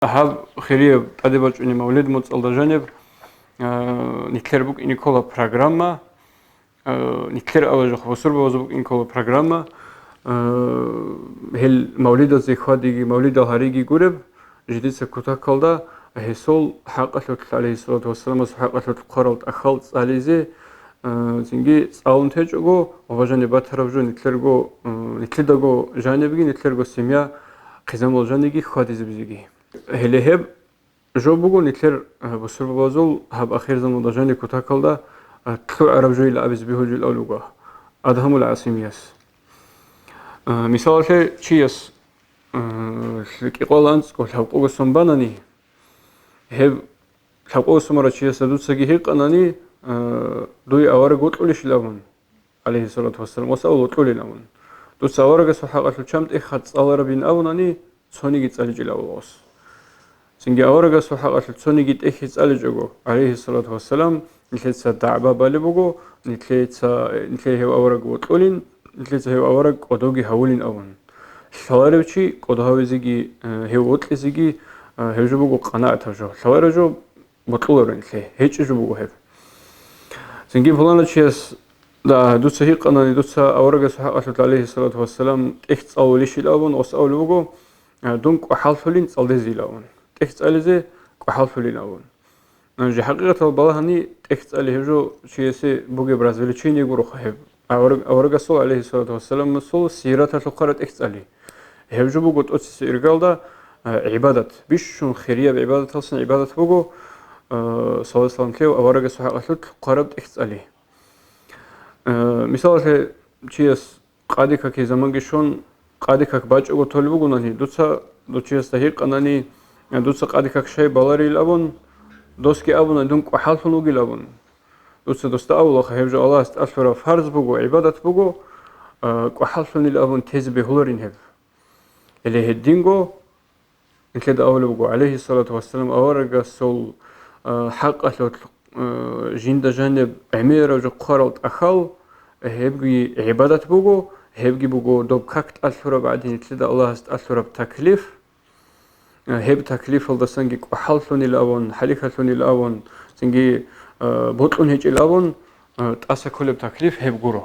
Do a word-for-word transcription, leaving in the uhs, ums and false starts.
Гьаб хирияб тӀаде бачӀунеб мавлид моцӀалда жаниб, а, нилъер букӀине ккола программа, а, нилъер аважухъ бусурбабазул букӀине ккола программа, а, гьел мавлидазе хьвадиги, мавлидал гьариги гуреб, жидеца кутакалда гьесул хӀакъалъулъ, гӀалайгьиссалату вассаламасул хӀакъалъулъ хъварал тӀахьал цӀализе, а, цинги цӀалун течӀого, ва жаниб батараб жо нилъерго, а, нилъедаго жанибги, нилъерго семья хъизамал жаниги хьвадизабизеги. Гьеле гьеб жо буго нилъер, а, бусурбабазул гьаб ахирзаманда жаниб кутакалда, а, лъугӀараб жойила абизе бегьулел авлуго Адгьамул ГӀасимияс. А, мисалалъе, чияс, а, кӀикъоялда анцӀго лъабкъого сон банани, гьеб лъабкъого сон барав чиясда дуцаги гьикъанани, а, дуе авараг вокьулищил абун, гӀалайгьиссалату вассалам, ва савал вокьулин абун. Дуца аварагасул хӀакъалъулъ чам тӀехьа цӀаларабин абунани, цониги цӀаличӀила авал гъос. Цинги аварагасул хӀакъалъулъ цониги тӀехье цӀаличӀого, гӀалайгьиссалату вассалам, нилъеца дагӀба балеб буго, нилъеца, нилъее гьев авараг вокьулин, нилъеца гьев авараг кӀодоги гьавулин абун. Лъаларев чи кӀодо гьавизеги, э, гьев вокьизеги, э, гьев жо буго къанагӀатаб жо. Лъаларев жо бокьуларо нилъее, гьечӀеб жо буго гьеб. Цинги пуланав чияс, да, дуца гьикъанани, дуца аварагасул хӀакъалъулъ, гӀалайгьиссалату вассалам, тӀехь цӀалулищил абун, гъос абулеб буго, а, дун кӀвахӀаллъулин цӀалдезейилан абун. ТӀехь цӀализе кӀвахӀаллъулин абун. А, жи хӀакъикъатал балагьани, тӀехь цӀали гьеб жо чиясе бугеб развлечение гуроха гьеб. Авараг-, аварагасул, гӀалайгьиссалату вассаламасул, сираталъул хъвараб тӀехь цӀали. Гьеб жо буго тӀоцебесеб иргалда, а, гӀибадат. Бищун хирияб гӀибадаталдасан гӀибадат буго, а, саллаллагьу гӀалайгьи ва саллам, лъев аварагасул хӀакъалъулъ хъвараб тӀехь цӀали. Э, мисалалъе, чияс къаде каке заманги щун, къаде как бачӀого толеб бугонани, дуца, дов чиясда гьикъанани, э, дуца къаде как щай баларил абун, досги абуна, дун кӀвахӀаллъун вугил абун. Дуца досда абулаха, гьеб жо Аллагьас тӀалъураб фарз буго, гӀибадат буго, э, кӀвахӀаллъунил абун тезе бегьуларин гьеб. Гьеле гьединго, нилъеда абулеб буго, гӀалайгьиссалату вассалам, аварагасул, а, хӀакъалъулъ, а, жинда жаниб гӀемераб жо хъварал тӀахьал, гьебги гӀибадат буго, гьебги буго доб как тӀалъураб гӀадин, нилъеда Аллагьас тӀалъураб таклиф. А, гьеб таклифалдасанги кӀвахӀаллъунил абун, хӀалихьалъунил абун, цинги, а, бокьун гьечӀил абун, а, тӀаса кколеб таклиф гьеб гуро.